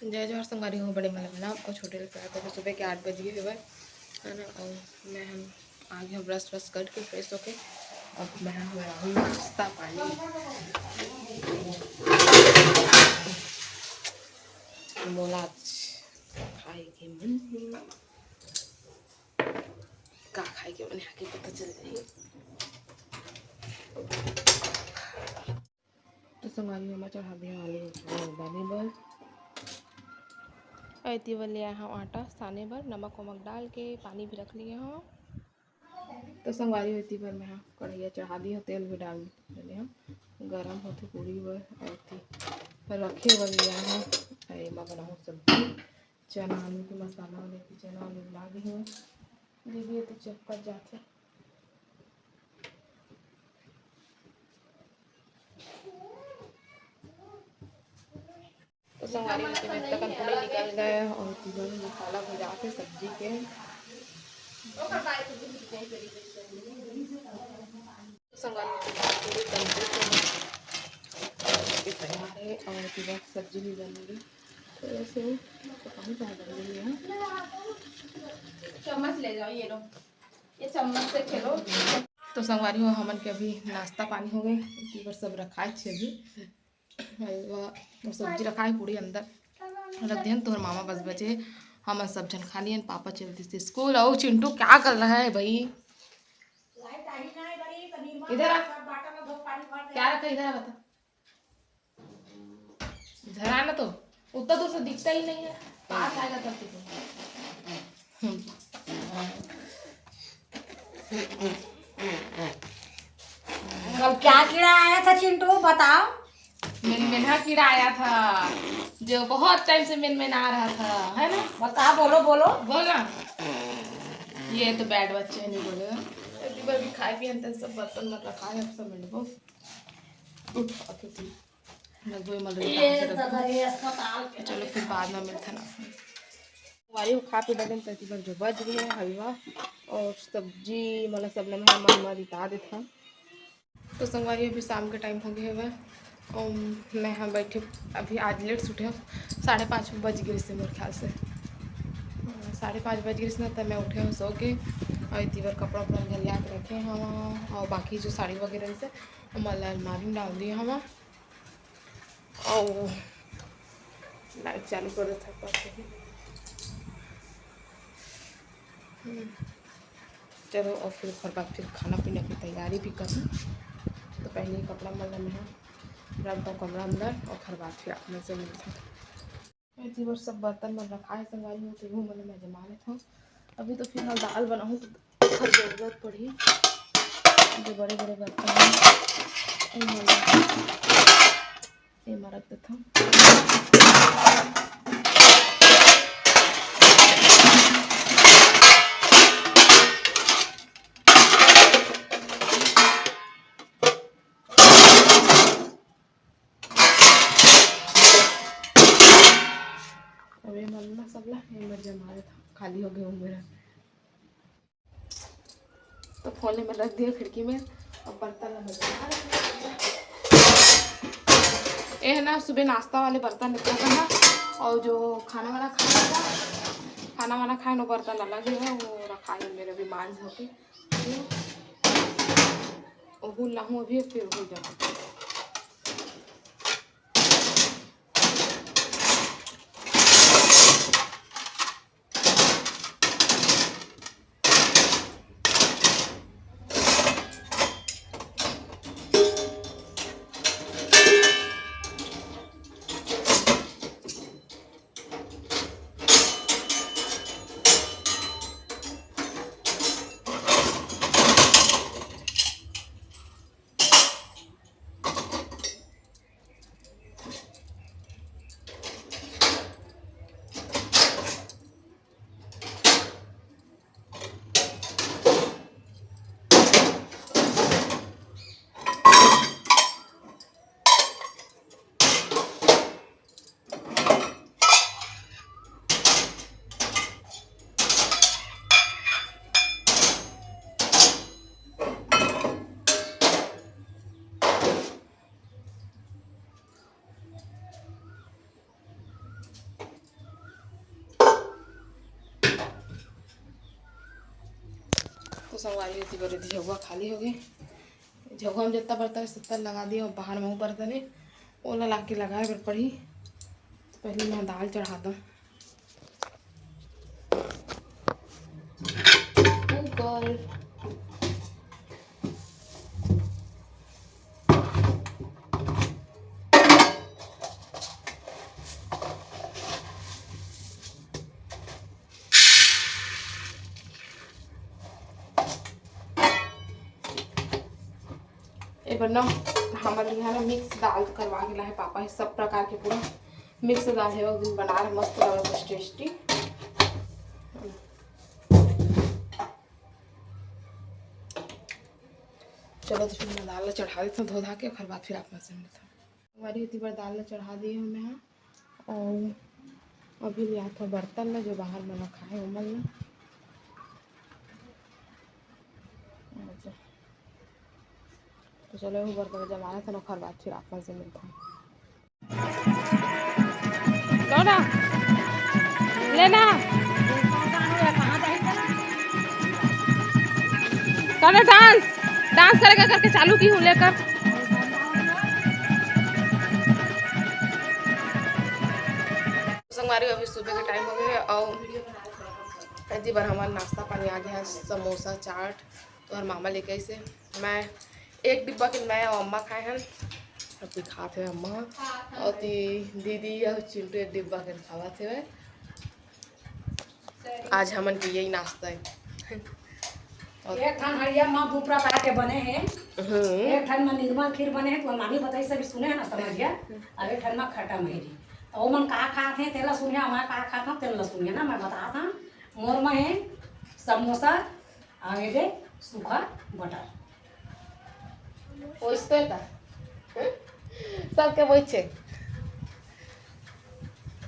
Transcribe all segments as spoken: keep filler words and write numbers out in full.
जय जोहार संगवारी हो, बड़े मन ला प्रणाम अउ छोटे ला प्यार करो। सुबह के आठ बज गे हवय, है ना, अउ मैं हम आ गे हंव brush व्रश करके fresh होके। अब मैं हम बनाहूँ नाश्ता पानी। मोला आज खाए के मन हे। का खाए के मन हे, आके पता चल जाही। तो संगवारी हो, मैं चढ़ा दे हंव आलू उबाले बर। अउ एती बर ले आए हंव आटा साने बर, नमक वमक डाल के पानी भी रख लिए हंव। तो संगवारी हो, एती बर मैं ह कढ़ैया चढ़ा दे हंव, तेल भी डाल दे हंव, गरम होथे पूड़ी बर। अउ एती रखे बर ले आए हंव, अउ एमा बनाहूँ सब्जी, चना आलू के मसाला वाले, एती चना आलू ला दे हंव, दीदी एती चक्कर जाथे। तो संगवारी हो, एती मेर तक पूड़ी निकल गए अउ एती बर मसाला भुजाथे सब्जी के। तो संगवारी हो, पूड़ी तंदूर के तैयार हे अउ एती बर सब्जी भी बन गे। तो ऐसे ही तो कम ज्यादा बन गई है। चम्मच ले जाओ, ये लो, ये चम्मच से खेलो। तो संगवारी हो, हमन के अभी नाश्ता पानी हो गए, एती बर सब रखाए छे अभी। अउ वो सब्जी रखाए, पूड़ी अंदर रख देन। तोहर मामा बस बचे, हमन सब झन खा लियन। पापा चल दिस स्कूल। अउ चिंटू क्या कर रहा है भाई? इधर आ। क्या रखा इधर आ, बता। इधर आ ना, तो उतना दूर से दिखता ही नहीं है, पास आएगा तब तो। हम्म। कल क्या कीड़ा आया था चिंटू, बताओ। मिनमिनहा कीड़ा आया था, जो बहुत टाइम से मिनमिना रहा था, है ना? बता, बोलो, बोलो। बोल ना। ये तो bad बच्चे हैं, नहीं बोलेगा। एती बर भी खाए पिए अंदर सब बर्तन मत रखा है, अब सब मिलबो। उठ, अथी, लगभग मल रही ये है, दादा, ये अस्पताल के चलो, फिर बाद में मिलते ना। संगवारी हो, खा पी डरेन, तो एती बर जो बज गए है हलवा अउ सब्जी, मतलब सब ला मैं मन में रिता देत हंव। तो संगवारी, अभी शाम के टाइम हो गए हवय अउ मैं ह बैठे, अभी आज लेट से उठे हंव, साढ़े पाँच बज गए से मोर ख्याल से, साढ़े पाँच बज गए ना, तब मैं उठे हंव सो के। अउ एती बर कपड़ा उपड़ा घलिया के रखे हंव अउ बाकी जो साड़ी वगैरह रहिसे, ओमन ला अलमारी में डाल दिए हंव। अउ लाइट चालू कर देथंव पाछू ही। हम्म। चलो, अउ फिर ओकर बाद फिर खाना पीना की तैयारी भी करना। तो पहले कपड़ा मन ला मैं रख दंव कमरा अंदर, अउ ओकर बाद फिर आप मन से मिलथंव। एती बर सब बर्तन मन रखा है संगवारी हो, तो वो मन मैं जमा लेथंव। अभी तो फिलहाल दाल बनाहूँ, तो ओकर जरूरत पड़ही। जो बड़े बड़े बर्तन हैं, ओमन ला एमा रख देथंव। अब ये मन ला सब ला ये मेर जमा देथंव, खाली हो गए हों मेरा। तो फोन में रख दिए खिड़की में, अब बर्तन ला बजा। ये है ना, सुबह नाश्ता वाले बर्तन रखा था ना, और जो खाना वाना खाया था, खाना वाना खाए ना, बर्तन अलग ही है, वो रखा है मेरे अभी मांज होके। ओहू लाहूँ अभी, फिर हो जाऊँ। संगवारी होती बोले थी, झउवा खाली हो गई। झउवा में जत्ता बर्तन हे, सत्ता लगा दिया, और बाहर में वो बर्तन हे, ओला ला के लगाए बर पड़ी। तो पहले मैं दाल चढ़ा दूँ। ऊपर। ए बर ना, हमर यहाँ ना मिक्स दाल करवा के लाहे पापा हे, सब प्रकार के पूरा मिक्स दाल हे, वो दिन बना रहे, मस्त लगा, बस टेस्टी। चलो तो फिर मैं दाल ला चढ़ा देता हूँ धो धा के, ओकर बाद फिर आप मन से मिलता हूँ। हमारी इतनी बार दाल ला चढ़ा दिए हूँ मैं, हाँ। और अभी ले आता हूँ बर्तन ला, जो बाहर मन खाए ओमन ला। अच्छा। तो चलो, वो बर्तन जमा रहा था ना, ओकर बाद फिर आप मन से मिलता हूँ। लो ना, लेना। करे डांस, डांस करेगा करके चालू की हूँ लेकर। संगवारी, अभी सुबह के टाइम हो गया है और एती बर हमार नाश्ता पानी आ गया है, समोसा, चाट। तो हर मामा लेके आइसे, मैं एक डिब्बा के मैं और अम्मा खाए हन, अभी खात हे अम्मा और ती दीदी और चिंटू एक डिब्बा के खावत हे। आज हमन के यही नाश्ता है। और एक ठन हड़िया म दू प्रकार के बने हे। हम्म। एक ठन म निर्मल खीर बने हे, तो नानी बताई सभी सुने हे ना समझिया। अब एक ठन म खट्टा महीरी, तो ओमन का खात हे तेला सुनिया, मैं का खात हूँ तेला सुनिया ना, मैं बतात हूँ। मोर म हे समोसा, आगे दे सूखा बटर। ओइसे तो सबके वही छे।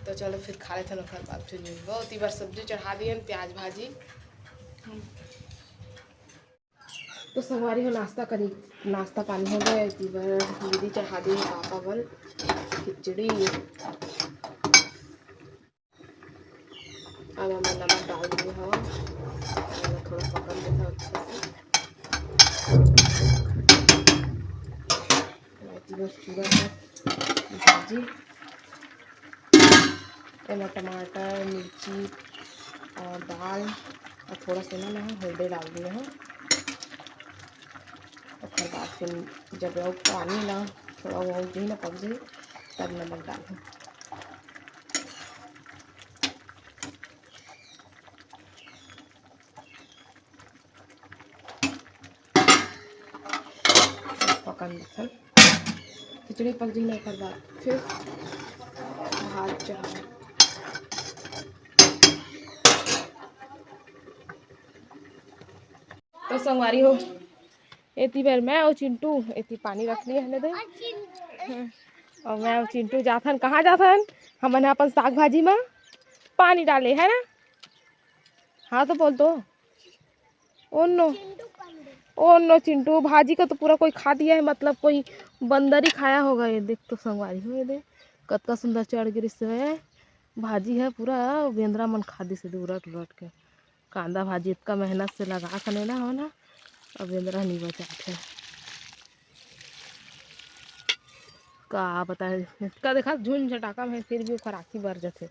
तो चलो फिर खा लेथन, ओकर बाद फिर मिलबो। ओती बर सब्जी चढ़ा दियन, प्याज भाजी। तो संगवारी हो नाश्ता करी, नाश्ता पानी हो गया। एती बर दीदी चढ़ा दी पापा बर खिचड़ी। अब हमन नमक डाल दिए हवं, एला थोड़ा पकन देथन अच्छा से। इलायची बस चूड़ा है, भाजी, एमा टमाटर, मिर्ची और दाल और थोड़ा सा ना मैं हल्दी डाल दिए हवं। ओकर बाद फिर जब वो पानी ना थोड़ा वो हो जाही ना, पक जाही, तब नमक डालहूँ। पकन देथन। खिचड़ी पक जाही ना, एकर बाद फिर भात चढ़ाहूँ। तो संगवारी हो, एती बर मैं अउ चिंटू एती पानी रख लिए हन दे। अउ मैं अउ चिंटू जाथन, कहाँ जाथन? हमन ह अपन साग भाजी म पानी डाले, है ना? हाँ तो बोल तो। Oh no, oh no Chintu, भाजी का तो पूरा कोई खा दिया है, मतलब कोई बंदर ही खाया होगा। ये देख तो संगवारी हो, ये देख कतका सुंदर चढ़ गिरिस हे भाजी है, पूरा बेंदरा मन खा दिस हे उलट उलट के। कांदा भाजी इतका मेहनत से लगा के नेना हो ना, अब बेंदरा नहीं बचात हे। का बताए, इतका देखा झुन झटाका में फिर भी ओखर आँखी बर जथे।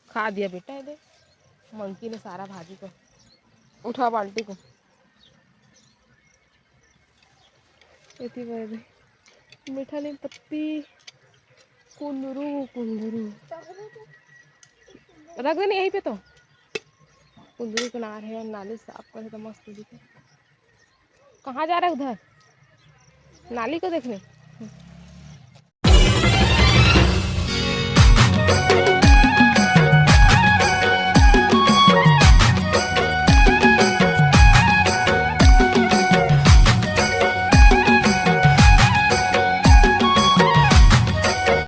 खा दिया बेटा, ये दे मंकी ने सारा भाजी को। उठा बाल्टी को। एती बर दे। मीठा नीम पत्ती, कुंदरू, कुंदरू। रख देना यहीं पे तो। कुंदरू के नार है, नाली साफ करे तो मस्त दिखे। कहाँ जा रहे उधर? नाली को देखने?